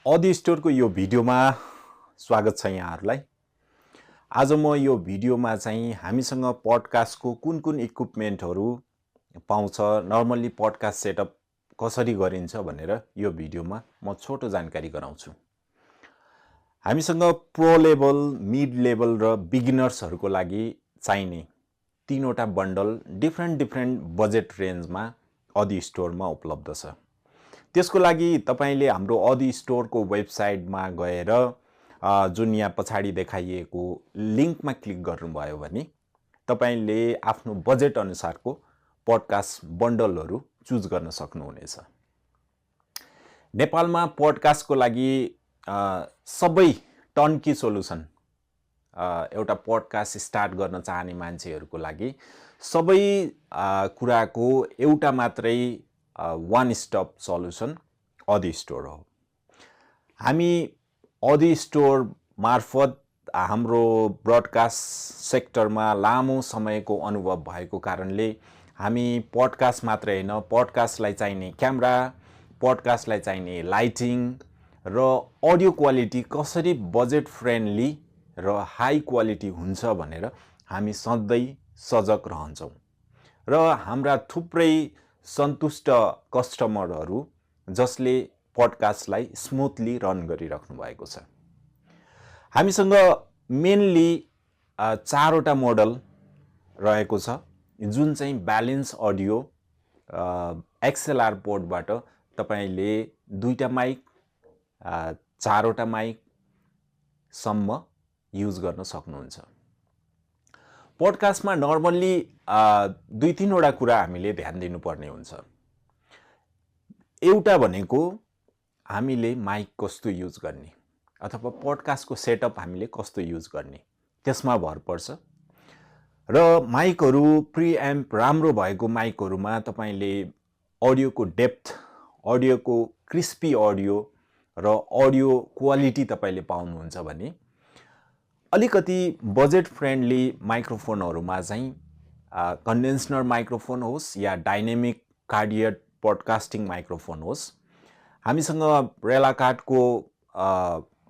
अदि स्टोरको यो भिडियोमा स्वागत छ यहाँहरूलाई। आज म यो भिडियोमा चाहिँ हामीसँग पडकास्टको कुन इक्विपमेन्टहरू पाउँछ, नर्मल्ली पडकास्ट सेटअप कसरी गरिन्छ भनेर यो भिडियोमा म छोटो जानकारी गराउँछु। हामीसँग प्रो लेभल, मिड लेभल र बिगिनर्सहरूको लागि चाहिने तीनवटा बन्डल डिफ्रेन्ट बजेट रेन्जमा अदि स्टोरमा उपलब्ध छ। त्यसको लागि तपाईले हाम्रो अदि स्टोरको वेबसाइटमा गएर जुन यहाँ पछाडि देखाइएको लिंकमा क्लिक गर्नुभयो भने तपाईले आफ्नो बजेट अनुसारको पडकास्ट बन्डलहरू चुज गर्न सक्नुहुनेछ। नेपालमा पडकास्टको लागि सबै टर्नकी सोलुसन, एउटा पडकास्ट स्टार्ट गर्न चाहने मान्छेहरूको लागि सबै कुराको एउटा मात्रै वान स्टप सल्युसन अदि स्टोर हो। हामी अदि स्टोर मार्फत हाम्रो ब्रोडकास्ट सेक्टरमा लामो समयको अनुभव भएको कारणले हामी पडकास्ट मात्रै हैन, पडकास्टलाई चाहिने क्यामेरा, पडकास्टलाई चाहिने लाइटिङ र अडियो क्वालिटी कसरी बजेट फ्रेन्डली र हाई क्वालिटी हुन्छ भनेर हामी सधैँ सजग रहन्छौँ र हाम्रा थुप्रै सन्तुष्ट कस्टमरहरू जसले पडकास्टलाई स्मुथली रन गरिराख्नु भएको छ। हामीसँग मेनली चारवटा मोडल रहेको छ जुन चाहिँ ब्यालेन्स अडियो एक्सएलआर पोर्टबाट तपाईले दुईटा माइक, चारवटा माइक सम्म युज गर्न सक्नुहुन्छ। पडकास्टमा नर्मल्ली दुई तीनवटा कुरा हामीले ध्यान दिनुपर्ने हुन्छ। एउटा भनेको हामीले माइक कस्तो युज गर्ने अथवा पडकास्टको सेटअप हामीले कस्तो युज गर्ने त्यसमा भर पर्छ र माइकहरू प्रिएम्प राम्रो भएको माइकहरूमा तपाईले अडियोको डेप्थ, अडियोको क्रिस्पी अडियो र अडियो क्वालिटी तपाईले पाउनुहुन्छ भने अलिकति बजेट फ्रेन्डली माइक्रोफोनहरूमा चाहिँ कन्डेन्सर माइक्रोफोन होस् या डाइनामिक कार्डियड पडकास्टिङ माइक्रोफोन होस्, हामीसँग रेलाकाटको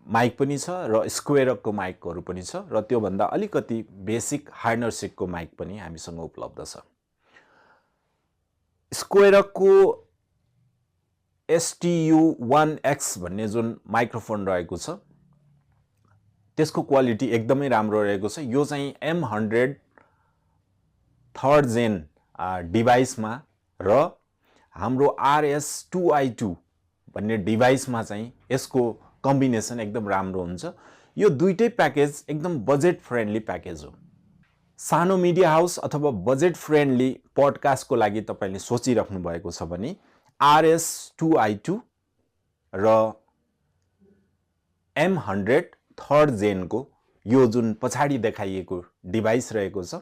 माइक पनि छ र स्क्वेयरको माइकहरू पनि छ र त्योभन्दा अलिकति बेसिक हार्नरसिकको माइक पनि हामीसँग उपलब्ध छ। स्क्वेयरको STU-1X भन्ने जुन माइक्रोफोन रहेको छ त्यसको क्वालिटी एकदमै राम्रो रहेको छ। यो चाहिँ M100 थर्ड जेन डिभाइसमा र हाम्रो RS-2i2 भन्ने डिभाइसमा चाहिँ यसको कम्बिनेसन एकदम राम्रो हुन्छ। यो दुईटै प्याकेज एकदम बजेट फ्रेन्डली प्याकेज हो। सानो मिडिया हाउस अथवा बजेट फ्रेन्डली पडकास्टको लागि तपाईले सोचिराख्नु भएको छ भने RS-2i2 र M100 थर्ड जेनको यो जुन पछाडि देखाइएको डिभाइस रहेको छ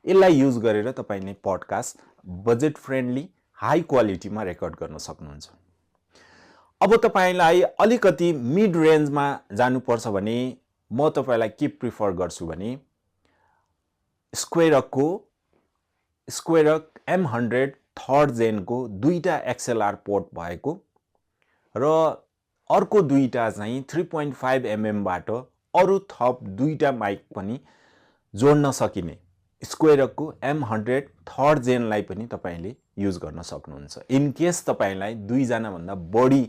यसलाई युज गरेर तपाईले पडकास्ट बजेट फ्रेन्डली हाई क्वालिटीमा रेकर्ड गर्न सक्नुहुन्छ। अब तपाईलाई अलिकति मिड रेन्जमा जानुपर्छ भने म तपाईलाई के प्रिफर गर्छु भने स्क्वेयर M100 थर्ड जेनको दुईटा XLR पोर्ट भएको र अर्को दुईटा चाहिँ 3.5 mm बाट अरु थप दुईटा माइक पनि जोड्न सकिने स्क्वेयरको M100 थर्ड जेनलाई पनि तपाईले युज गर्न सक्नुहुन्छ। इन केस तपाईलाई दुईजना भन्दा बढी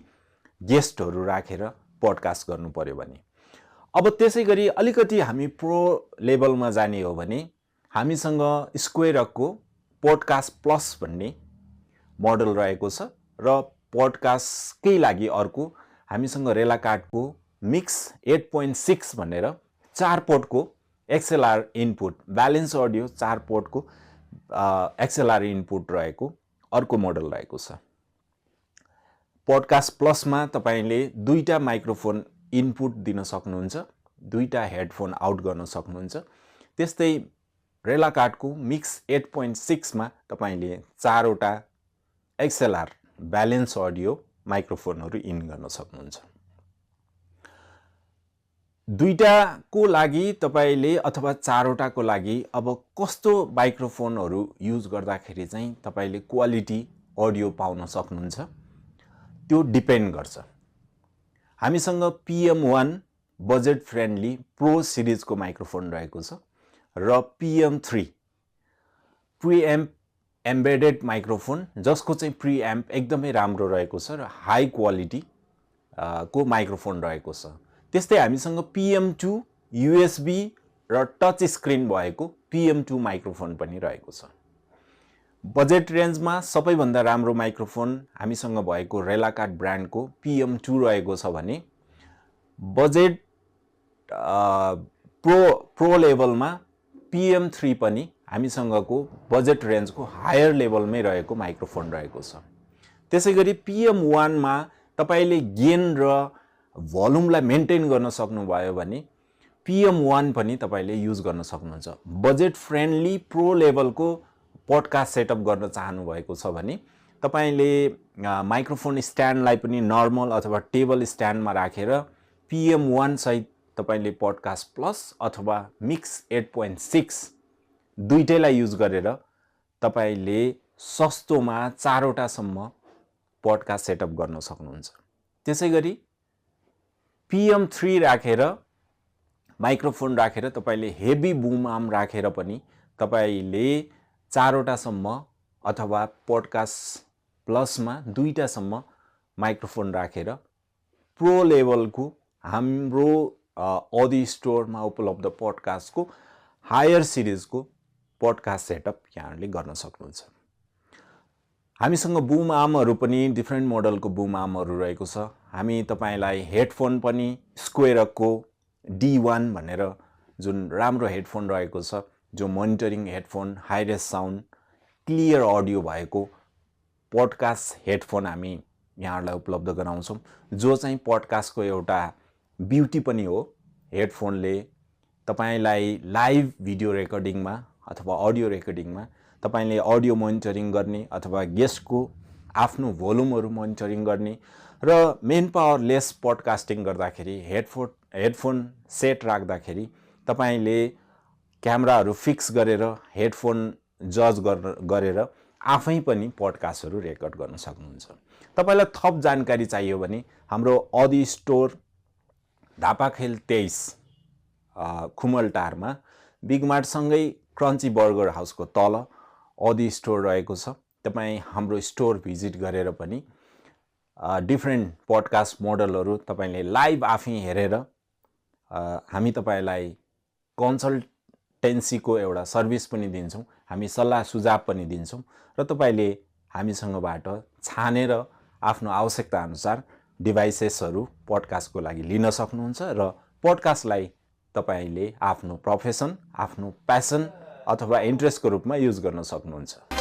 गेस्टहरू राखेर पडकास्ट गर्नु पर्यो भने। अब त्यसैगरी अलिकति हामी प्रो लेभलमा जाने हो भने हामीसँग स्क्वेयरको पडकास्ट प्लस भन्ने मोडल रहेको छ र पडकास्टकै लागि अर्को हामीसँग रेलाकाटको मिक्स 8.6 भनेर 4 पोर्टको XLR input, balance audio 4 पोर्टको XLR input रहेको अर्को मोडल रहेको छ। पडकास्ट प्लसमा तपाईले दुईटा माइक्रोफोन इनपुट दिन सक्नुहुन्छ, दुईटा हेडफोन आउट गर्न सक्नुहुन्छ। त्यस्तै रेलाकाटको मिक्स 8.6 मा तपाईले चारवटा XLR ब्यालेन्स अडियो माइक्रोफोनहरू इन गर्न सक्नुहुन्छ। दुईटाको लागि तपाईले अथवा चारवटाको लागि अब कस्तो माइक्रोफोनहरू युज गर्दाखेरि चाहिँ तपाईले क्वालिटी अडियो पाउन सक्नुहुन्छ त्यो डिपेन्ड गर्छ। हामीसँग PM1 बजेट फ्रेन्डली प्रो सिरिजको माइक्रोफोन रहेको छ र PM3 प्रिएम्प एम्बेडेड माइक्रोफोन जसको चाहिँ प्रिएम्प एकदमै राम्रो रहेको छ र हाई क्वालिटी को माइक्रोफोन रहेको छ। त्यस्तै हामीसँग PM2 USB र टच स्क्रिन भएको PM2 माइक्रोफोन पनि रहेको छ। बजेट रेन्जमा सबैभन्दा राम्रो माइक्रोफोन हामीसँग भएको रेलाकाट ब्रान्डको PM2 रहेको छ भने बजेट प्रो लेभलमा PM3 पनि हामीसँगको बजेट रेन्जको हायर लेभलमै रहेको माइक्रोफोन रहेको छ। त्यसैगरी PM1 मा तपाईले गेन र भोल्युमलाई मेन्टेन गर्न सक्नुभयो भने PM1 पनि तपाईले युज गर्न सक्नुहुन्छ। बजेट फ्रेन्डली प्रो लेभलको पडकास्ट सेटअप गर्न चाहनु भएको छ भने तपाईले माइक्रोफोन स्ट्यान्डलाई पनि नर्मल अथवा टेबल स्ट्यान्डमा राखेर PM1 सहित तपाईले पडकास्ट प्लस अथवा मिक्स 8.6 दुईटैलाई युज गरेर तपाईले सस्तोमा 4 वटा सम्म पडकास्ट सेटअप गर्न सक्नुहुन्छ। त्यसैगरी PM3 राखेर माइक्रोफोन राखेर तपाईले हेभी बूम आर्म राखेर पनि तपाईले 4 वटा सम्म अथवा पडकास्ट प्लसमा 2 टा सम्म माइक्रोफोन राखेर प्रो लेभलको हाम्रो अडियो स्टोरमा उपलब्ध पडकास्टको हायर सिरिजको पडकास्ट सेटअप यहाँले गर्न सक्नुहुन्छ। हामीसँग बूम आर्महरु पनि डिफरेन्ट मोडलको बूम आर्महरु रहेको छ। हामी तपाईलाई हेडफोन पनि स्क्वेयरको D1 भनेर जुन राम्रो हेडफोन रहेको छ, जो monitoring headphone, high res sound, clear audio भएको पडकास्ट हेडफोन हामी यहाँलाई उपलब्ध गराउँछौं, जो चाहिँ पडकास्टको एउटा ब्युटी पनि हो। हेडफोनले तपाईलाई लाइभ भिडियो रेकर्डिङमा अथवा अडियो रेकर्डिङमा तपाईले अडियो मोनिटरिङ गर्ने अथवा गेस्टको आफ्नो भोल्युमहरु मोनिटरिङ गर्ने र मेन पावर लेस पडकास्टिङ गर्दाखेरि हेडफोन सेट राख्दाखेरि तपाईले क्यामेराहरु फिक्स गरेर हेडफोन जज गरेर आफै पनि पडकास्टहरु रेकर्ड गर्न सक्नुहुन्छ। तपाईलाई थप जानकारी चाहियो भने हाम्रो अडियो स्टोर धापाखेल 23 खुमलटारमा बिग मार्ट सँगै क्रन्ची बर्गर हाउसको तल अडियो स्टोर रहेको छ। तपाई हाम्रो स्टोर भिजिट गरेर पनि डिफरेन्ट पडकास्ट मोडलहरु तपाईले लाइभ आफै हेरेर हामी तपाईलाई कन्सल्टेन्सीको एउटा सर्भिस पनि दिन्छौं, हामी सल्लाह सुझाव पनि दिन्छौं र तपाईले हामीसँगबाट छानेर आफ्नो आवश्यकता अनुसार डिभाइसेसहरु पडकास्टको लागि लिन सक्नुहुन्छ र पडकास्टलाई तपाईले आफ्नो प्रोफेसन, आफ्नो प्यासन अथवा इन्ट्रेस्टको रूपमा युज गर्न सक्नुहुन्छ।